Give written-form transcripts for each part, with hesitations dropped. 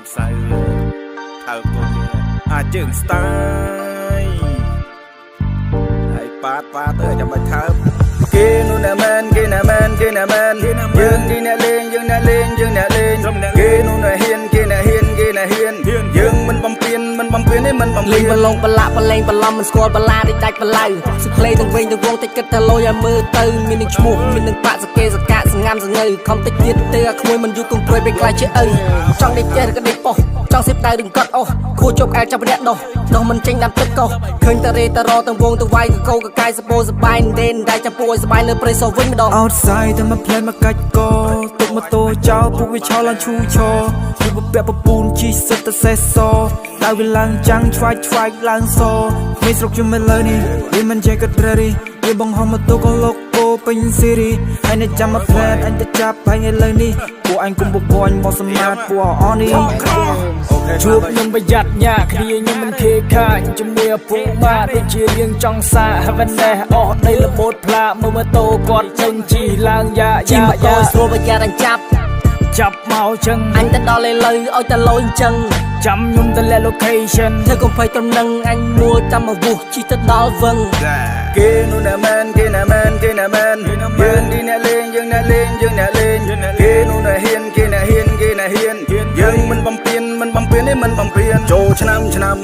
ម្សៅថើបកូនយើងអាចជើង style ហើយប៉ាតប៉ាទៅចាំបាច់ថើបគេនោះណែមែនគេណែមែនគេណែមែនយើងគេអ្នកលេងយើងអ្នកលេងយើងអ្នកលេងគេនោះណែហ៊ានគេណែហ៊ានគេណែហ៊ានយើងមិនបំពេញមិនបំពេញទេមិនបំ លេ ពេញ ងបលងបលាក់បលេងបឡំមិនស្គាល់បលាដូចដាច់បលៅសុក្លេទាំងវិញទាំងវងតិចគិតតែលុយឲ្យមើលទៅមាននឹងឈ្មោះមាននឹងបាក់សកេសកាក់សងាំសងើខំតិចទៀតទៅអាក្មួយមិនយូរគង់ព្រួយពេលខ្លាចជាឪចង់ដេកផ្ទះឬក៏ដេកប៉ុស្ចង់សេបដៅឬកត់អស់ខួចជប់អែលចាប់ម្នាក់ដោះដោះមិនចេញដាំទឹកកោសឃើញតារេតារទាំងវងទៅវាយកកោកកាយសពោសបាយដេនដៃចាំពួយសបាយលើព្រៃសវិញម្ដង Outside តែមកផ្លែមកកាច់កទុកម៉ូតូចោលពួកវាឆោឡើងឈូឆពួកពពាក់ពពូនជីសិតតែសេះសដៅវាឡើងចាំងឆ្វាយឆ្វាយឡើងសគ្មានស្រុកជុំឥឡូវនេះវាមិនចេះគិត ready វាបង្ហោះម៉ូតូក៏លោកគោពេញសេរីហើយនៅចាំមកផ្លែអញទៅចាប់ហើយឥឡូវនេះពួកអញគុំបបអញបោះសម្មាតពួកអស់នេះ ជួបខ្ញុំប្រយ័ត្នញ៉ាគ្នាខ្ញុំមិនខេខាញជាមួយឪពុកម៉ាដូចជារៀងចង់សាហវិននេះអស់ដីលបូតផ្លាមើលម៉ូតូគាត់ចេញជីឡើងយ៉ា ជិះ យ៉ា ម៉ូតូ យ៉ា ស្រួលប្រយ័ត្នអញចាប់ ចាប់មកចឹង អញទៅដល់ឥឡូវឲ្យតែលយអញ្ចឹង ចាំខ្ញុំទៅលាក់ location ធ្វើកុំភ័យត្រឹមនឹងអញមួលចាំមកវោះជីទៅដល់វឹង គេនោះណែមែនគេណែមែនគេណែមែនយើងនេះអ្នកលេងយើងអ្នកលេងយើងអ្នកលេងគេនោះណែហ៊ានគេណែហ៊ានគេណែហ៊ានយើងមិនបំពេញមិនបំពេញទេមិនបំពេញចូលឆ្នាំឆ្នាំ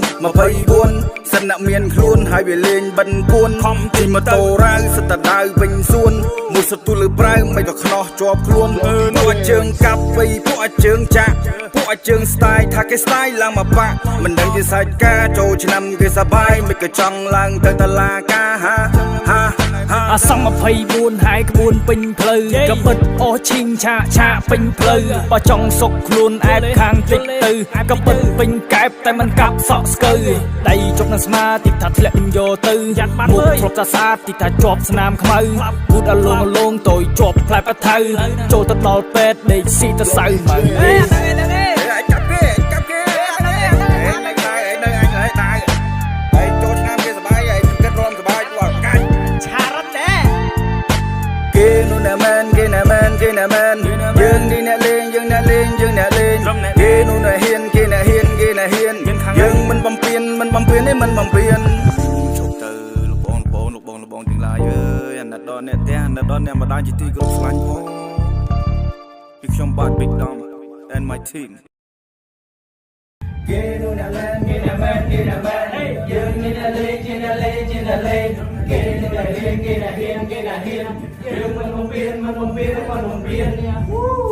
24សិនអ្នកមានខ្លួនហើយវាលេងបិណ្ឌពួនខំជិះម៉ូតូរ៉ាវសិតតដៅពេញសួនមួយសទូលើប្រៅមិនក៏ខ្នោះជាប់ខ្លួនពួកអាចជើងកាប់វៃពួកអាចជើងចាក់ពួកអាចជើង style ថាគេ style ឡើងមកបាក់មិនដឹងជាសាច់ការចូលឆ្នាំគេសបាយមិនក៏ចង់ឡើងទៅតឡាការហាហាហា អាសំ24ហើយក្បួនពេញផ្លូវកបិតអស់ឈីងឆាកឆាកពេញផ្លូវបើចង់សុកខ្លួនអែបខាងតិចទៅកបិតពេញកែបតែមិនកាប់សក់ស្កើដៃជប់នឹងស្មាតិចថាធ្លាក់យកទៅមុខធ្លាប់តាស្អាតតិចថាជាប់ស្នាមខ្មៅគូតអលងអលងតយជាប់ផ្លែប៉ាថៅចូលទៅដល់ពេទ្យដេកស៊ីទៅសៅមក អញចាប់គេចាប់គេអញនៅអញនៅអញហើយដៅហើយចូលឆ្នាំគេសបាយហើយគិតរំសបាយពួកកាច់ ឆារត់ដែរ គេនោះណែមែនគេណែមែនគេណែមែនយើងនេះអ្នកលេងយើងអ្នកលេងយើងអ្នកលេងគេនោះណែហ៊ានគេណែហ៊ានគេណែហ៊ានយើងមិនបំពេញមិនបំពេញទេមិនបំពេញជប់ទៅលោកបងបងលោកបងលោកបងទាំងឡាយអើយអាណិតដល់អ្នកផ្ទះអាណិតដល់អ្នកម្ដាយជាទីគោរពស្រឡាញ់ផងពីខ្ញុំបាទ Big Dom and my team គេនោះអ្នកមែនគេអ្នកមែនគេអ្នកមែនយើងនេះអ្នកលេងគេអ្នកលេងគេអ្នកលេងគេនេះអ្នកហ៊ានគេអ្នកហ៊ានគេអ្នកហ៊ានយើងមិនបំពេញមិនបំពេញមិនបំពេញ